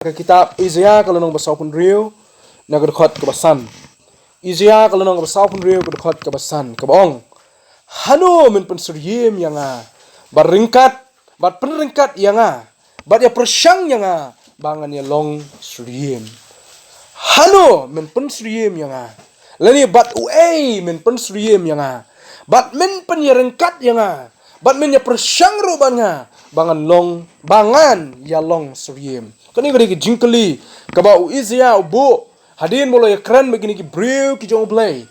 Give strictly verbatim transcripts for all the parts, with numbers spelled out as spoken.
ka kitab Isaiah ka lynnong ba sawphew hynriew, na ka dkhot kaba san. Isaiah ka lynnong ba sawphew hynriew, ka dkhot kaba san, kaba ong: Hano men pynsyriem ïa nga, bad ryngkat, bad pynryngkat ïa nga, bad ïa pyrshang ïa nga, ba ngan ïa long syriem? Hano men pynsyriem ïa nga, lane bad uei men pynsyriem ïa nga, bad men pynïaryngkat ïa nga, bad men ïa pyrshang ruh bad nga, ba ngan long, ba ngan ïa long syriem? Kane ka dei ka jingkylli kaba u Isaiah u buh hadien ba u la ïakren bad kine ki briew ki jong U Blei,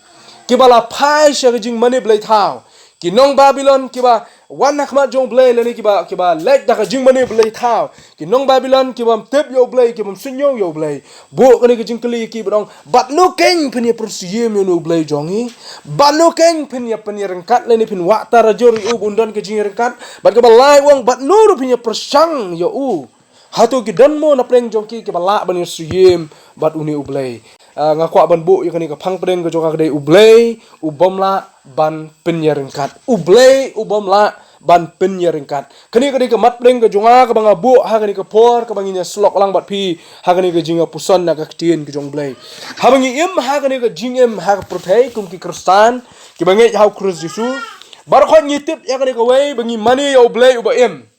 kiba la phai sha ka jingmane blei thaw. Ki nong Babilon kiba wan ha khmat jong U Blei, lane kiba, kiba leit da ka jingmane blei thaw. Ki nong Babilon ki bym tip ïa U Blei, ki bym suidñiew ïa U Blei. Buh kane ka jingkylli ïa ki bad ong: Bad no keiñ phin ïa pynsyriem ïa une U Blei jong ngi? Bad no keiñ phin ïa, phin ïaryngkat lane phin wah tara jur ïa u ba un don ka jingïaryngkat? Bad kaba lai u ong: Bad no ruh phin ïa pyrshang ïa u? Hato ki don mo na pdeng jong ki kiba lah ban ïa syriem bad une U Blei? Ah, nga kwah ban buh ïa kane ka phang pdeng ka jong ka dei: U Blei u bym lah ban pynïaryngkat. U Blei u bym lah ban pynïaryngkat. Kane ka dei ka mat pdeng ka jong nga kaba nga buh ha kane ka por kaba ngin ïa syllok lang bad phi ha kane ka jingïapuson na ka ktien ka jong U Blei. Haba ngi im ha kane ka jingim ha ka pyrthei kum ki Khristan kiba ngeit ha U Khrist Jisu, baroh ngi tip ïa kane kawei ba ngi mane ïa U Blei uba im.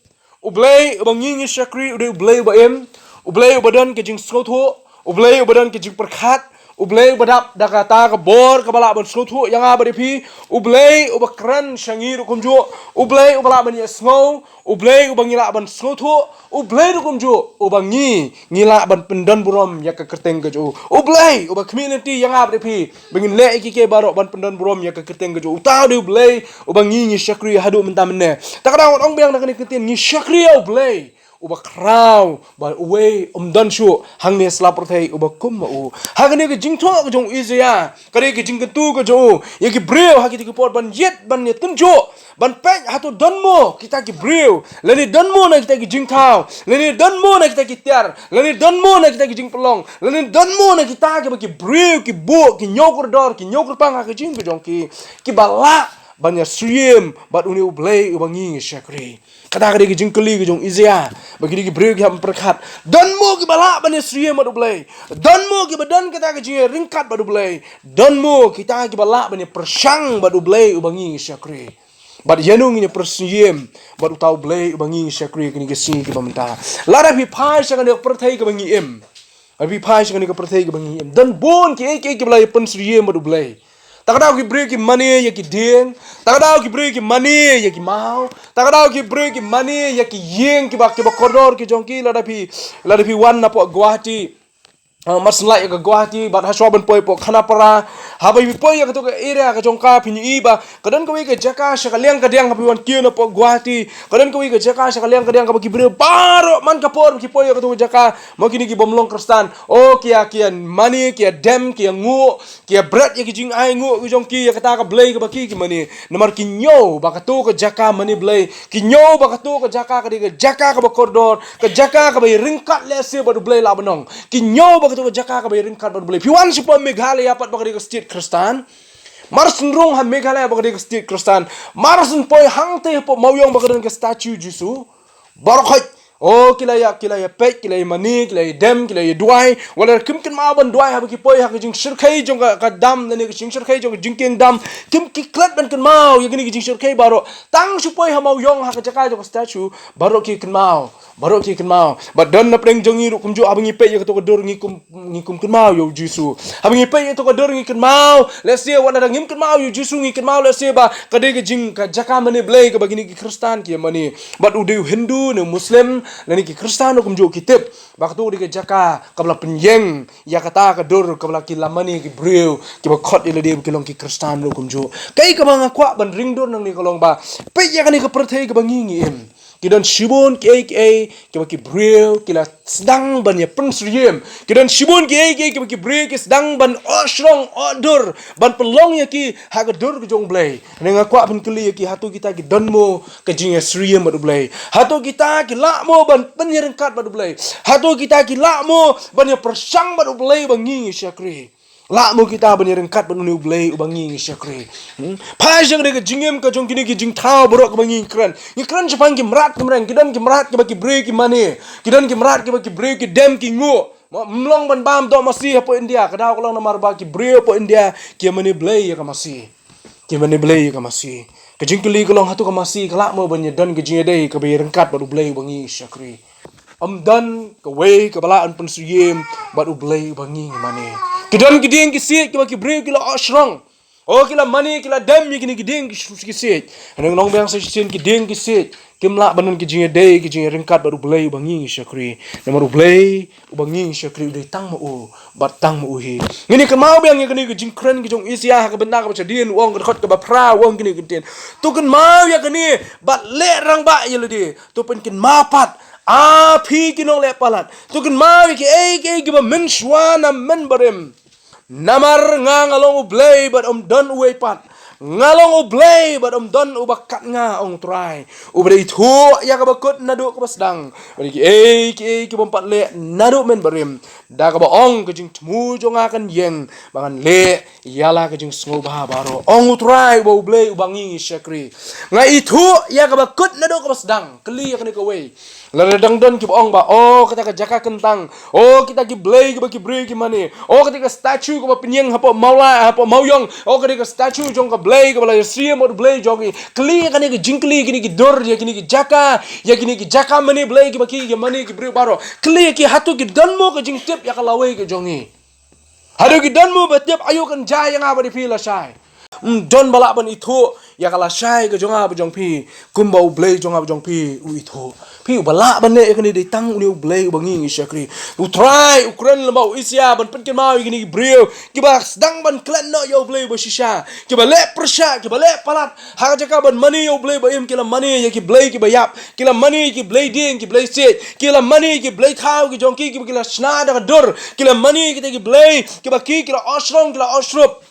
U Blei uba ngi ngi shakri u dei U Blei uba im, U Blei uba don ka jingsngewthuh, U Blei uba don ka jingpyrkhat, U Blei uba dap da kata ka bor kaba lah ban sngewthuh ïa nga bad ïa phi, U Blei uba kren sha ngi ruh kumjuh, U Blei uba lah ban ïa sngew, U Blei uba ngi lah ban sngewthuh, U Blei ruh kumjuh uba ngi ngi lah ban pyndon burom ïa ka kyrteng ka jong u. U Blei uba khmih lynti ïa nga bad ïa phi ba ngin leh ïa kiei kiei baroh ban pyndon burom ïa ka kyrteng ka jong u. Uta u dei U Blei uba ngi ngi shakri haduh mynta mynne. Ta ka daw ngan ong biang da kane ka ktien, ngi shakri ïa U Blei uba khraw, ba uwei um don shuh hangne ha la pyrthei uba kum ma u. Ha kane ka jingthoh ka jong u Isaiah ka dei ka jingkyntu ka jong u ïa ki briew ha kita ki por ban ïit ban ïatynjuh, ban peit hato don mo kita ki briew, lane don mo na kita ki jingthaw, lane don mo na kita ki tiar, lane don mo na kita ki jingpynlong, lane don mo na kita kiba ki briew ki buh, ki ñiew kordor, ki ñiew kyrpang ha ka jingim ka jong ki, kiba lah ban ïa syriem bad une U Blei uba ngi ngi shakri. Kata ka dei ka jingkylli ka jong u Isaiah ba kine ki briew ki hap pyrkhat. Don mo kiba lah ban ïa syriem bad U Blei? Don mo kiba don kata ka jingïaryngkat bad U Blei? Don mo kita kiba lah ban ïa pyrshang bad U Blei uba ngi ngi shakri? Bad ïano ngin ïa pynsyriem bad uta U Blei uba ngi ngi shakri kine ki sngi kiba mynta? Lada phi phai sha kane ka pyrthei kaba ngi im, lada phi phai sha kane ka pyrthei kaba ngi im, don bun kiei kiei kiba la ïa pynsyriem bad U Blei. Ta ka daw ki briew ki mane ïa ki dieng, ta ka daw ki briew ki mane ïa ki maw, ta ka daw ki briew ki mane ïa ki ïing kiba, kiba kordor ki jong ki. Lada phi, lada phi wan napoh Guwahati, ah, mar syn lait ïa ka Guwahati bad hashuwa ban poi hapoh Khanapara, haba phi poi ïa kato ka area ka jong ka, phin ïohi ba ka don kawei ka jaka sha ka liang ka diang, haba phi wan kiew napoh Guwahati, ka don kawei ka jaka sha ka liang ka diang kaba ki briew baroh man ka por ba ki poi ïa kato ka jaka, mo kine ki bym long Khristan, o ki ïa, ki ïa mane, ki ïa dem, ki ïa nguh, ki ïa bret ïa ki jingai nguh ki jong ki ïa kata ka blei kaba ki, ki mane. Namar ki ñiew ba kato ka jaka mane blei, ki ñiew ba kato ka jaka ka dei ka jaka kaba kordor, ka jaka kaba ïa ryngkat lehse bad U Blei lah ban ong. Ki ñiew ba kato ka jaka kaba ïa ryngkat bad U Blei. Phi wan shapoh Meghalaya pat ba ka dei ka state Khristan. Mar syn rung ha Meghalaya ba ka dei ka state Khristan. Mar syn poi hangtei hapoh Mawiong ba ka don ka statue Jisu. Baroh khoit, o ki la ïa, ki la ïa peit, ki la ïa mane, ki la ïa dem, ki la ïa duwai. Wat la kim kynmaw ban duwai haba ki poi ha ka jingshyrkhei jong ka, ka dam, lane ka jingshyrkhei jong ka jingkieng dam. Kim, ki klet ban kynmaw ïa kine ki jingshyrkhei baroh. Tang shu poi ha Mawiong ha ka jaka jong ka statue, baroh ki kynmaw. Baroh ki kynmaw. Bad don na pdeng jong ngi ruh kumjuh, haba ngi peit ïa kato ka dur ngi kum, ngi kum kynmaw ïa U Jisu. Haba ngi peit ïa kato ka dur ngi kynmaw, lehse wat la dang ngim kynmaw ïa U Jisu, ngi kynmaw lehse ba ka dei ka jing, ka jaka mane blei kaba kine ki Khristan ki ïa mane. Bad u dei u Hindu ne u Muslim lane ki Khristan ruh kumjuh ki tip ba kato ka dei ka jaka kaba la pynïeng ïa kata ka dur kaba la, ki la mane ki briew kiba khot ïa lade ba ki long ki Khristan ruh kumjuh. Kaei kaba nga kwah ban ring dur nangne ka long ba, peit ïa kane ka pyrthei kaba ngi ngi im. Ki don shibun kiei kiei kiba ki briew ki la sdang ban ïa pynsyriem. Ki don shibun kiei kiei kiba ki briew ki sdang ban oh shrong oh dur, ban pynlong ïa ki ha ka dur ka jong U Blei. Ne nga kwah pynkylli ïa ki, hato kita ki don mo ka jingïasyriem bad U Blei? Hato kita ki lah mo ban pynïaryngkat bad U Blei? Hato kita ki lah mo ban ïa pyrshang bad U Blei ba ngi ngi shakri? Lah mo kita ban ïaryngkat bad une u Blei uba ngi ngi shakri. Hmm? Phai sha kane ka jingim ka jong kine ki jingthaw baroh kaba ngi kren. Ngi kren shaphang ki mrad ki mreng, ki don ki mrad kiba ki briew ki mane. Ki don ki mrad kiba ki briew ki dem ki nguh. Mo, ym long ban bam doh masi hapoh India, ka daw ka long namar ba ki briew hapoh India ki mane Blei ïa ka masi. Ki mane Blei ïa ka masi. Ka jingkylli ka long, hato ka masi ka lah mo ban ïadon ka jingïadei kaba ïaryngkat bad u Blei uba ngi shakri? Ym don kawei kaba lah ban pynsyriem bad u Blei uba ngi mane. Ki don ki dieng ki siej kiba ki briew ki la oh shrong. Oh, ki la mane, ki la dem ïa kine ki dieng ki siej. Hynrei ngi ong biang sa shisien, ki dieng ki siej kim lah ban don ki jingïadei, ki jingïaryngkat bad u Blei uba ngi ngi shakri. Namar u Blei uba ngi ngi shakri u dei tang ma u bad tang ma u hi. Ngin ïa kynmaw biang ïa kane ka jingkren ka jong u Isaïah ha ka bynta kaba shadien, u ong ka dkhot kaba phra, u ong kine ki ktien: To kynmaw ïa kane bad leh rangbah ïa lade. To pynkynmaw pat, A phi ki nongleh palat, to kynmaw ïa kiei kiei kiba mynshuwa na mynbarim. Namar nga, nga long u Blei bad ym don uwei pat. Nga long u Blei bad ym don uba kat nga, ong u Trai, uba dei ithuh ïa kaba kut naduh kaba sdang, bad ïa kiei kiei ki bym pat leh naduh mynbarim. Da kaba ong, ka jingthmu jong nga kan ïeng, ba ngan leh ïa la ka jingsngewbha baroh, ong u Trai uba u Blei uba ngi ngi shakri. Nga ithuh ïa kaba kut naduh kaba sdang. Kylli ïa kane kawei. Lada dang don kiba ong ba, oh, kata ka jaka kyntang, oh, kita ki blei kiba ki briew ki mane, oh, kata ka statue kaba pynïeng hapoh Mawlai, hapoh Mawiong, oh, kata ka statue jong ka blei kaba la ïasyriem bad u Blei jong ngi. Kylli ïa kane ka jingkylli, kine ki dur, ïa kine ki jaka, ïa kine ki jaka mane blei kiba ki, ki mane ki briew baroh. Kylli ïa ki, hato ki don mo ka jingtip ïa ka lawei ka jong ngi? Hato ki don mo ba tip aïu kan jia ïa nga bad ïa phi lashai? Ym don ba lah ban ithuh ïa ka lashai ka jong nga bad jong phi kumba u Blei jong nga bad jong phi u ithuh. Phi, uba lah ban leh ïa kane dei tang une u Blei uba ngi ngi shakri. U Trai u kren lyngba u Isaïah ban pynkynmaw ïa kine ki briew kiba sdang ban klet noh ïa u Blei uba shisha, kiba leh pyrshah, kiba leh palat. Ha ka jaka ban mane ïa u Blei ba im, ki la mane ïa ki blei kiba ïap, ki la mane ïa ki blei dieng, ki blei siej, ki la mane ïa ki blei thaw ki jong ki kiba ki la shna da ka dur, ki la mane ïa kita ki blei kiba ki, ki la oh shrong, ki la oh shrup.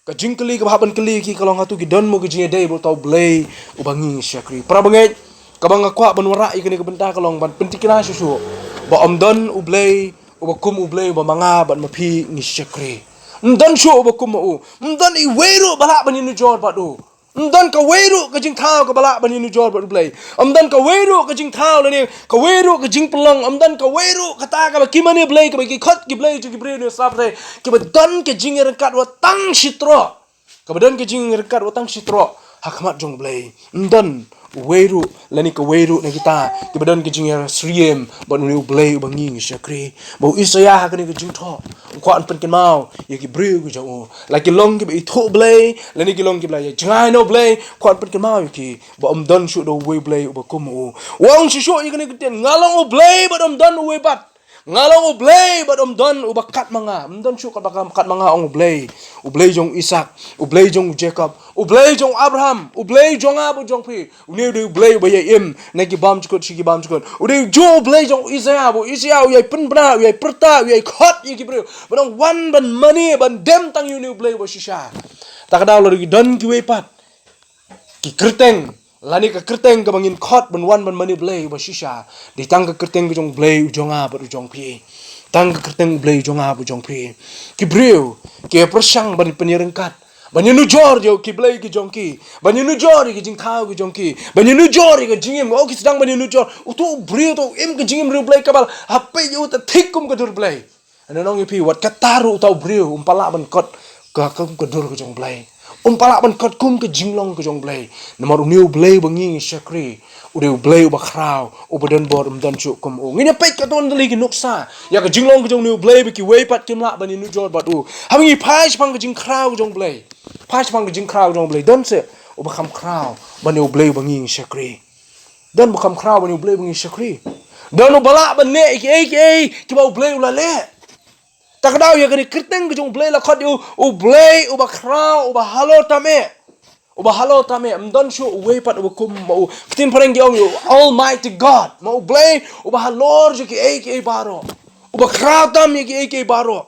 Ka jingkylli kaba hap ban kylli ïa ki ka long, hato ki don mo ka jingïadei bad uta u Blei uba ngi ngi shakri? Para bangeit, kaba nga kwah ban wanrah ïa kane ka bynta ka long ban pyntikna shuh shuh ba ym don u Blei uba kum u Blei uba ma nga bad ma phi ngi shakri. Ym don shuh uba kum ma u. Ym don iwei ruh ba lah ban ïanujor bad u. Ym don kawei ruh ka jingthaw kaba lah ban ïanujor bad u Blei. Ym don kawei ruh ka jingthaw lane kawei ruh ka jingpynlong. Ym don kawei ruh kata kaba ki mane blei, kaba ki khot ki blei jong ki briew ne sap te, kiba don ka jingïaryngkat wat tang shi troh. Kaba don ka jingïaryngkat wat tang shi troh ha khmat jong u Blei. Ym don uwei ruh lane kawei ruh na kita kiba don ka jingïasyriem bad une u Blei uba ngi ngi shakri. Ba u Isaïah ha kane ka jingthoh u kwah ban pynkynmaw ïa ki briew ki jong u, la ki long kiba ithuh Blei lane ki long kiba la ïa jngai na u Blei, u kwah ban pynkynmaw ïa ki ba ym don shuh da uwei Blei uba kum u. U ong shuh shuh ïa kane ka ktien: Nga long u Blei bad ym don uwei pat. Nga long u Blei bad ym don uba kat ma nga. Ym don shuh katba kat ma nga, ong u Blei. U Blei jong u Isaak, u Blei jong u Jakob, u Blei jong u Abraham, u Blei jong nga bad jong phi. Une u dei u Blei uba ïai im na ki bymjukut sha ki bymjukut. U dei ujuh u Blei jong u Isaïah, ba u Isaïah u ïai pynbna, u ïai pyrta, u ïai khot ïa ki briew ba dang wan ban mane, ban dem tang ïa une u Blei uba shisha. Ta ka daw lada ki don kiwei pat ki kyrteng lane ka kyrteng kaba ngin khot ban wan ban mane Blei uba shisha, dei tang ka kyrteng ka jong u Blei u jong nga bad u jong phi. Tang ka kyrteng u Blei u jong nga bad u jong phi. Ki briew ki pyrshang ban pynïaryngkat, ban ïanujor ïa ki blei ki jong ki, ban ïanujor ïa ki jingthaw ki jong ki, ban ïanujor ïa ka jingim. Oh, ki sdang ban ïanujor. Uto u briew to u im ka jingim riewblei, kaba la peit ïa u te thik kum ka dur Blei. Hynrei ngan ong ïa phi, wat kata ruh uta u briew um pat lah ban kot ka, kum ka dur ka jong u Blei. Um pat lah ban kot kum ka jinglong ka jong u Blei. Namar une u Blei uba ngi ngi shakri u dei u Blei uba khraw, uba don bor, um don shuh kum u. Ngin ïa peit katto katne ki nuksa ïa ka jinglong ka jong une u Blei ba kiwei pat kim lah ban ïanujor bad u. Haba ngi phai shaphang ka jingkhraw ka jong u Blei, phai shaphang ka jingkhraw ka jong u Blei, don seh uba kham khraw ban ïa u Blei uba ngi ngi shakri? Don uba kham khraw ban ïa u Blei uba ngi shakri? Don uba lah ban leh ïa kiei kiei kiba u Blei u la leh? Ta ka daw ïa kane ka kyrteng ka jong u Blei la khot ïa u, u Blei uba khraw, uba halor tam eh. Uba halor tam eh, ym don shuh uwei pat uba kum ma u. Ka ktien phareng ki ong ïa u Almighty God, ma u Blei uba halor ïa kiei kiei baroh, uba khraw tam ïa kiei kiei baroh.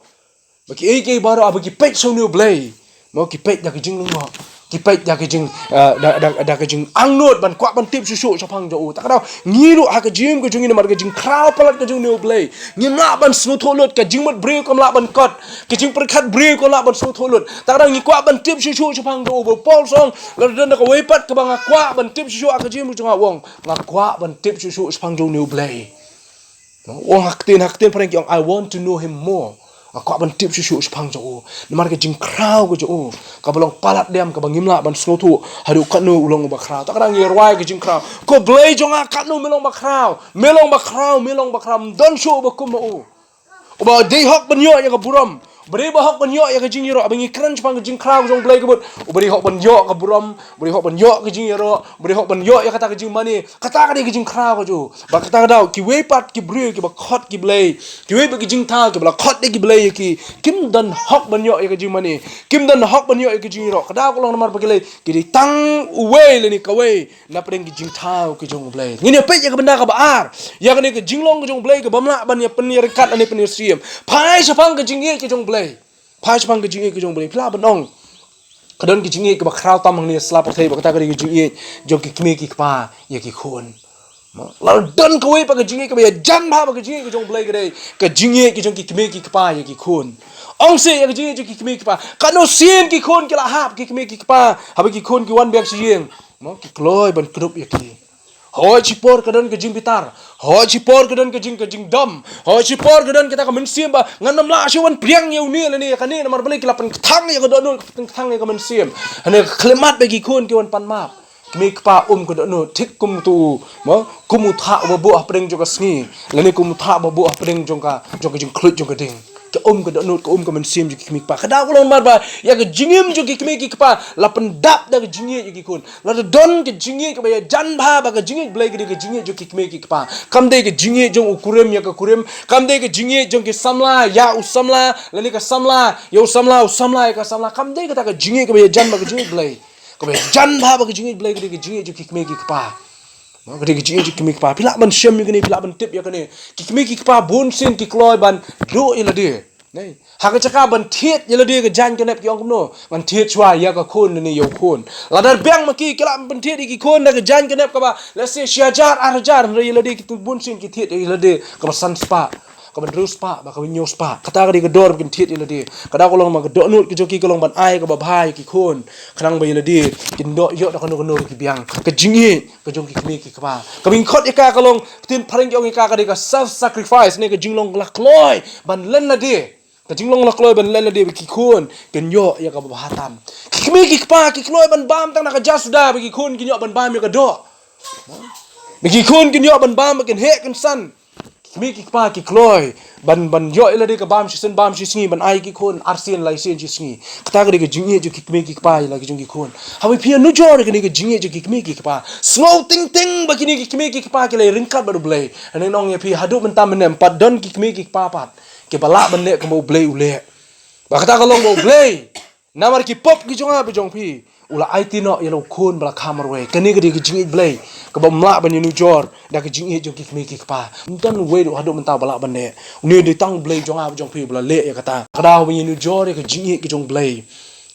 Ba kiei kiei baroh haba ki peit sha une u Blei, ma ki peit da ka jinglyngngoh. Ki peit da ka jing, eh, da, da, da ka jingangnud ban kwah ban tip shuh shuh shaphang jong u. Ta ka daw, ngi ruh ha ka jingim ka jong ngi namar ka jingkhraw palat ka jong une U Blei, ngim lah ban sngewthuh lut. Ka jingmut briew kam lah ban kot, ka jingpyrkhat briew kam lah ban sngewthuh lut. Ta ka daw, ngi kwah ban tip shuh shuh shaphang jong u. Ba u Paul u ong, lada don da kawei pat kaba nga kwah ban tip shuh shuh ha ka jingim ka jong nga, u ong, nga kwah ban tip shuh shuh shaphang jong une U Blei. No, u ong ha ka ktien, ha ka ktien phareng ki ong, "I want to know him more." Nga kwah ban tip shuh shuh shaphang jong u. Namar ka jingkhraw ka jong u, kaba long palat dem, kaba ngim lah ban sngewthuh haduh katno u long uba khraw. Ta ka daw, ngi rwai ka jingkhraw. Ko Blei jong nga, katno me long ba khraw, me long ba khraw, me long ba khraw. Ym don shuh uba kum ma u. Uba dei hok ban ïoh ïa ka burom, uba dei ba hok ban ïoh ïa ka jingïaroh. Ba ngi kren shaphang ka jingkhraw ka jong U Blei ka mut, uba dei hok ban ïoh ka burom, uba dei hok ban ïoh ka jingïaroh, uba dei hok ban ïoh ïa kata ka jingmane. Kata ka dei ka jingkhraw ka jong u. Ba kata ka daw, kiwei pat ki briew kiba khot ki blei, kiwei pat ki jingthaw kiba la khot da ki blei ïa ki, kim don hok ban ïoh ïa ka jingmane, kim don hok ban ïoh ïa ka jingïaroh. Ka daw ka long namar ba ki lei, ki dei tang uwei lane kawei na pdeng ki jingthaw ki jong U Blei. Ngin ïa peit ïa ka bynta kaba ar, ïa kane ka jinglong ka jong U Blei kaba ym lah ban ïa pynïaryngkat lane pynïasyriem. Phai shaphang ka jingïeit ka jong U Blei. Phai shaphang ka jingïeit ka jong U Blei. Phi lah ban ong, ka don ka jingïeit kaba khraw tam hangne ha sla pyrthei, ba kata ka dei ka jingïeit jong ki kmie ki kpa ïa ki khun. Mo, la don kawei pat ka jingïeit kaba ïajan bha bad ka jingïeit ka jong U Blei, ka dei ka jingïeit ka jong ki kmie ki kpa ïa ki khun. Ong seh ïa ka jingïeit jong ki kmie ki kpa. Katno sien ki khun ki la hap, ki kmie ki kpa, haba ki khun ki wan biang sha ïing, mo, ki kloi ban kdup ïa ki. Hooid, shipor ka don ka jingbitar. Hooid, shipor ka don ka jing, ka jingdom. Hooid, shipor ka don kata ka mynsiem ba ngan ym lah shuh ban pdiang ïa une lane ïa kane, namar balei ki la pynkthang ïa ka dohnud, pynkthang ïa ka mynsiem. Hynrei khyllipmat ba ki khun ki wan pan map. Kmie kpa um ka dohnud thik kum utu, mo, kum u thah uba buh hapdeng jong ka sngi, lane kum u thah uba buh hapdeng jong ka, jong ka jingkhluit jong ka ding. Ka um ka dohnud, ka um ka mynsiem jong ki kmie kpa. Ka daw ka long namar ba ïa ka jingim jong ki kmie ki kpa la pyndap da ka jingïeit ïa ki khun. Lada don ka jingïeit kaba ïajan bha bad ka jingïeit Blei, ka dei ka jingïeit jong ki kmie ki kpa. Kam dei ka jingïeit jong u kurim ïa ka kurim, kam dei ka jingïeit jong ki samla ïa u samla, lane ka samla ïa u samla, u samla ïa ka samla. Kam dei kata ka jingïeit kaba ïajan bad ka jingïeit Blei. Kaba ïajan bha bad ka jingïeit Blei, ka dei ka jingïeit jong ki kmie ki kpa. Mo, ka dei ka jingïeit jong ki kmie ki kpa. Phi lah ban shem ïa kane, phi lah ban tip ïa kane. Ki kmie ki kpa bun sien ki kloi ban duh ïa lade. Ne? Ha ka jaka ban thied ïa lade ka jaiñ ka nep ki ong kumno? Ngan thied shuwa ïa ka khun lane ïa u khun. Lada biang ma ki, ki lah ban thied ïa ki khun da ka jaiñ ka nep kaba, let's say, shi hajar, ar hajar, hynrei ïa lade ki tu bun sien ki thied ïa lade kaba san spah, kaba hynriew spah, bad kaba hynñiew spah. Kata ka dei ka dor ba kin thied ïa lade. Ka daw ka long namar ka dohnud ka jong ki ka long ban ai kaba bha ïa ki khun, khnang ba ïa lade kin ïoh, ïoh da kano kano ruh ki biang. Ka jingïeit ka jong ki kmie ki kpa. Kaba ngi khot ïa ka ka long, ka ktien phareng ki ong ïa ka, ka dei ka self sacrifice, ne ka jinglong la kloi ban len lade. Ka jinglong la kloi ban len lade ba ki khun kin ïoh ïa kaba bha tam. Ki kmie ki kpa ki kloi ban bam tang na ka ja suda ba ki khun kin ïoh ban bam ïa ka doh. Ba ki khun kin ïoh ban bam, ba kin heh kin san. Ki kmie ki kpa ki kloi ban, ban ïoh ïa lade ka bam shisien bam shisngi, ban ai ki khun arsien laisien shisngi. Kata ka dei ka jingïeit jong ki kmie ki kpa ïa la ki jong ki khun. Haba phi ïa nujor ïa kane ka jingïeit jong ki kmie ki kpa, sngew teng teng ba kine ki kmie ki kpa ki la ïaryngkat bad U Blei. Hynrei ngan ong ïa phi, haduh mynta mynne ym pat don ki kmie ki kpa pat kiba lah ban leh kumba U Blei u leh. Ba kata ka long ba U Blei, namar ki pop ki jong nga bad jong phi, u la aiti noh ïa la u khun ba la kha marwei. Kane ka dei ka jingïeit Blei kaba ym lah ban ïa nujor da ka jingïeit jong ki kmie ki kpa. Ym don uwei ruh haduh mynta ba lah ban leh. Une u dei tang U Blei jong nga bad jong phi ba la leh ïa kata. Ka daw ban ïa nujor ïa ka jingïeit ka jong Blei.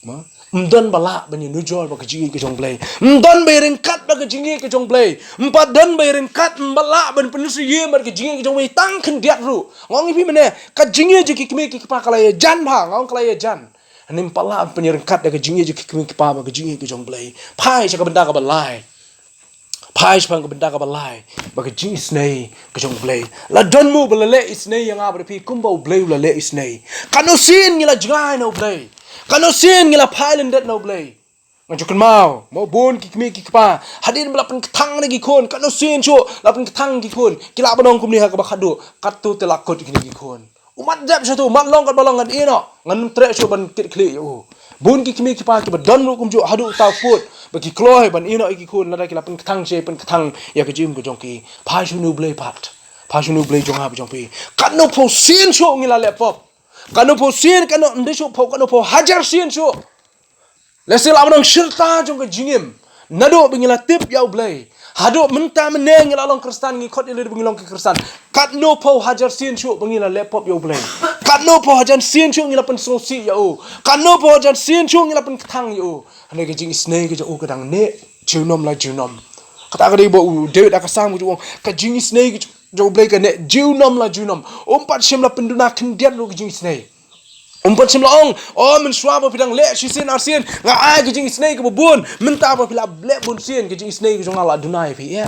Mo? Ym don ba lah ban ïa nujor bad ka jingïeit ka jong Blei. Ym don ba ïaryngkat bad ka jingïeit ka jong Blei. Ym pat don ba ïaryngkat, ym pat lah ban pynïasyriem bad ka jingïeit ka jong Blei tang khyndiat ruh. Nga ong ïa phi mynne, ka jingïeit jong ki kmie ki kpa ka la ïajan bha, nga ong ka la ïajan. Hynrei ym pat lah ban pynïaryngkat da ka jingïeit jong ki kmie ki kpa bad ka jingïeit ka jong Blei. Phai sha ka bynta kaba lai. Phai shaphang ka bynta kaba lai, bad ka jingisynei ka jong U Blei. La don mo ba la leh isynei ïa nga bad phi kumba U Blei u la leh isynei? Katno sien ngi la jngai na U Blei? Katno sien ngi la phai lyndet na U Blei? Nga ju kynmaw, mo, bun ki kmie ki kpa, hadien ba la pynkthang na ki khun, katno sien shuh la pynkthang ki khun. Ki lah ban ong kumne ha kaba khatduh, katto te la kut ïa kine ki khun. U mat dep sha tu, mat long katba long, ngan ïeh noh, ngan ym treh shuh ban kit khlieh ïa u. Bun ki kmie ki kpa kiba don ruh kumjuh haduh uta u pud ba ki kloi ban ïeh noh ïa ki khun lada ki la pynkthang shi pynkthang ïa ka jingim ka jong ki. Phai sha une U Blei pat. Phai sha une U Blei jong nga bad jong phi. Katno phew sien shuh ngi la leh pop. Katno phew sien, katno, ym dei shuh phew, katno phew hajar sien shuh. Lehse lah ban ong shi rta jong ka jingim, Naduh ba ngi la tip ïa U Blei haduh mynta mynne ngi la long Khristan, ngi khot ïa lade ba ngi long ki Khristan. Katno phew hajar sien shuh ba ngi la leh pop ïa U Blei. Katno phew hajar sien shuh ngi la pynsngewsih ïa U. Katno phew hajar sien shuh ngi la pynkthang ïa U. Hynrei ka jingisynei ka jong U ka dang neh junom la junom. Kata ka dei ba u David ha ka Salm u ong, ka jingisynei ka jong U Blei ka neh junom la junom. Um pat shym la pynduna khyndiat ruh ka jingisynei. Um pat shym la ong, o, mynshuwa ba phi dang leh shisien arsien, nga ai ka jingisynei kaba bun, mynta ba phi la leh bunsien, ka jingisynei ka jong nga la duna ïa phi, ïa.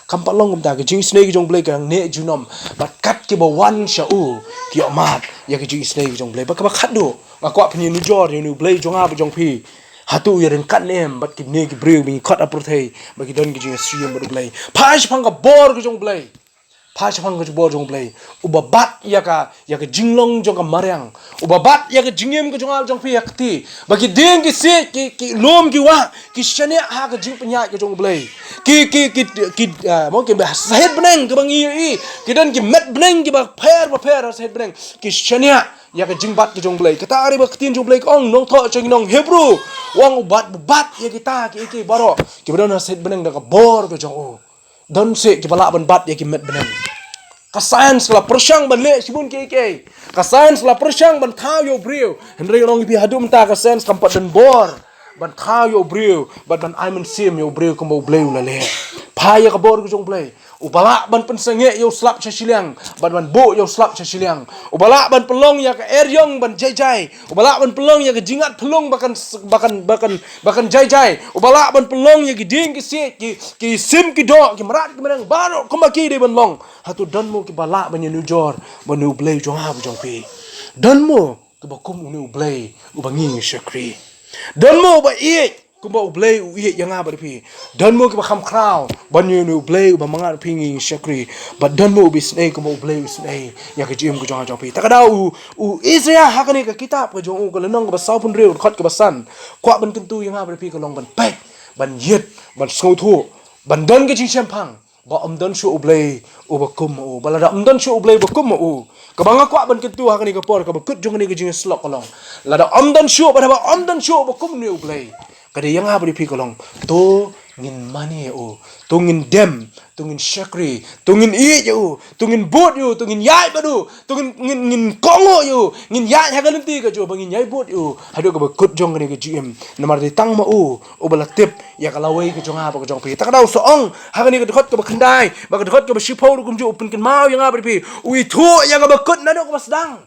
Kam pat long kumta, ka jingisynei ka jong U Blei ka dang neh junom. Bad kat kiba wan sha U ki ïohmad ïa ka jingisynei ka jong U Blei. Bad kaba khatduh, nga kwah phin ïanujor ïa une U Blei jong nga bad jong phi. Hato u ïaryngkat ne em bad kine ki briew ba ngi khot ha pyrthei ba ki don ka jingïasyriem bad U Blei? Phai shaphang ka bor ka jong U Blei. Phai shaphang ka bor jong U Blei. Uba bat ïa ka, ïa ka jinglong jong ka mariang. Uba bat ïa ka jingim ka jong nga jong phi ha kti. Ba ki dieng ki siej, ki, ki lum ki wah, ki shaniah ha ka jingpynïaid ka jong U Blei. Ki, ki, ki, ki, ah, mo, ki ba sahit bneng kiba ngi ïohi. Ki don ki met bneng kiba pher ba pher ha sahit bneng. Ki shaniah ïa ka jingbat ka jong U Blei. Kata ka dei ba ka ktien jong U Blei ka ong, nongthoh jong ki nong Hebru. U ong u bat, u bat ïa kita kiei kiei baroh kiba don ha sahit bneng da ka bor ka jong U. Don seh kiba lah ban bat ïa ki met bneng. Ka science ka la pyrshang ban leh shibun kiei kiei. Ka science ka la pyrshang ban thaw ïa u briew. Hynrei ngan ong ïa phi, haduh mynta ka science kam pat don bor ban thaw ïa u briew bad ban ai mynsiem ïa u briew kumba U Blei u la leh. Phai ïa ka bor ka jong U Blei. Uba lah ban pynsangeh ïa u slap sha shiliang bad ban buh ïa u slap sha shiliang. Uba lah ban pynlong ïa ka eriong ban jai jai. Uba lah ban pynlong ïa ka jingat thlung ba kan, ba kan, ba kan, ba kan jai jai. Uba lah ban pynlong ïa ki dieng ki siej, ki, ki sim ki doh, ki mrad ki mreng baroh kumba ki dei ban long. Hato don mo kiba lah ban ïanujor ba une U Blei jong nga bad jong phi? Don mo kiba kum une U Blei uba ngi ngi shakri? Don mo uba ïeit kumba U Blei u ïeit ïa nga bad phi? Don mo kiba kham khraw ban ïa une U Blei uba ma nga bad phi ngi shakri? Bad don mo uba isynei kumba U Blei u isynei ïa ka jingim ka jong nga jong phi? Ta ka daw u, u Isaiah ha kane ka kitab ka jong u, ka lynnong kaba sawphew hynriew, dkhot kaba san, kwah ban kyntu ïa nga bad phi ka long ban peit, ban ïeit, ban sngewthuh, ban don ka jingshemphang. Ba ym don shuh U Blei uba kum ma u. Ba lada ym don shuh U Blei uba kum ma u, kaba nga kwah ban kyntu ha kane ka por, kaba kut jong kane ka jingïasyllok ka long, lada ym don shuh, ba da ba ym don shuh uba kum une U Blei, ka dei ïa nga bad ïa phi ka long, to ngin mane ïa u, to ngin dem, to ngin shakri, to ngin ïeit ïa u, to ngin bud ïa u, to ngin ïaid bad u, to ngin, ngin, ngin kohnguh ïa u, ngin ïaid ha ka lynti ka jong u, ba ngin ïai bud ïa u haduh kaba kut jong kane ka jingim. Namar dei tang ma u uba la tip ïa ka lawei ka jong nga bad ka jong phi. Ta ka daw sa ong ha kane ka dkhot kaba khyndai bad ka dkhot kaba shiphew ruh kumjuh, u pynkynmaw ïa nga bad phi, u ithuh ïa kaba kut naduh kaba sdang.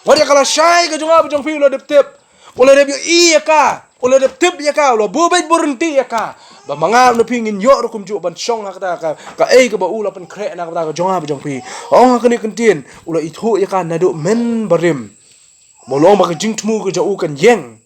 Wat ïa ka lashai ka jong nga bad jong phi u la dep tip, u la dep ïohi ïa ka, u la dep tip ïa ka, u la buh beit buh rynti ïa ka. Ba ma nga bad phi ngin ïoh ruh kumjuh ban shong ha kata ka, kaei kaba u la pynkhreh na ka bynta ka jong nga bad jong phi. Ong ha kane ka ktien, u la ithuh ïa ka naduh mynbarim. Ba u la ong ba ka jingthmu ka jong u kan ïeng.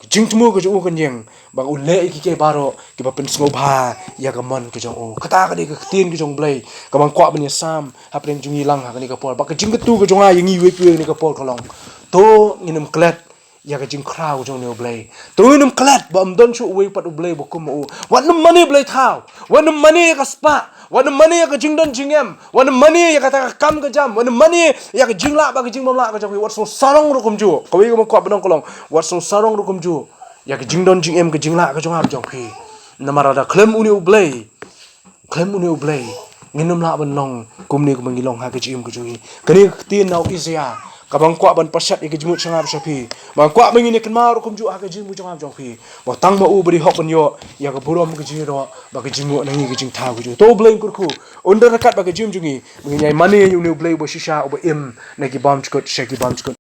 Ka jingthmu ka jong u kan ïeng, ba u leh ïa kiei kiei baroh kiba pynsngewbha ïa ka mon ka jong u. Kata ka dei ka ktien ka jong U Blei kaba nga kwah ban ïasam hapdeng jong ngi lang ha kane ka por. Ba ka jingkyntu ka jong nga ïa ngi uwei pa uwei ha kane ka por ka long, to ngin ym klet ïa ka jingkhraw ka jong une U Blei. To ngin ym klet ba ym don shuh uwei pat U Blei uba kum ma u. Wat nym mane blei thaw, wat nym mane ïa ka spah, wat nym mane ïa ka jingdon jingem, wat nym mane ïa kata ka kam ka jam, wat nym mane ïa ka jinglah bad ka jingbymlah ka jong phi. Wat sngewsarong ruh kumjuh. Kawei kaba nga kwah ban ong ka long, wat sngewsarong ruh kumjuh ïa ka jingdon jingem, ka jinglah ka jong nga bad jong phi. Namar lada khlem une U Blei, khlem une U Blei, ngin ym lah ban long kumne kumba ngi long ha ka jingim ka jong ngi. Kane ka ktien na u Isaiah kaba nga kwah ban pashat ïa ka jingmut sha nga bad sha phi. Ba nga kwah ba ngin ïa kynmaw ruh kumjuh ha ka jingim ka jong nga bad jong phi, ba tang ma u uba dei hok ban ïoh ïa ka burom, ka jingïaroh bad ka jingmut na ngi, ka jingthaw ka jong u. To U Blei un kyrkhu, un don ryngkat bad ka jingim jong ngi, ba ngin ïai mane ïa une U Blei uba shisha, uba im na ki bymjukut sha ki bymjukut.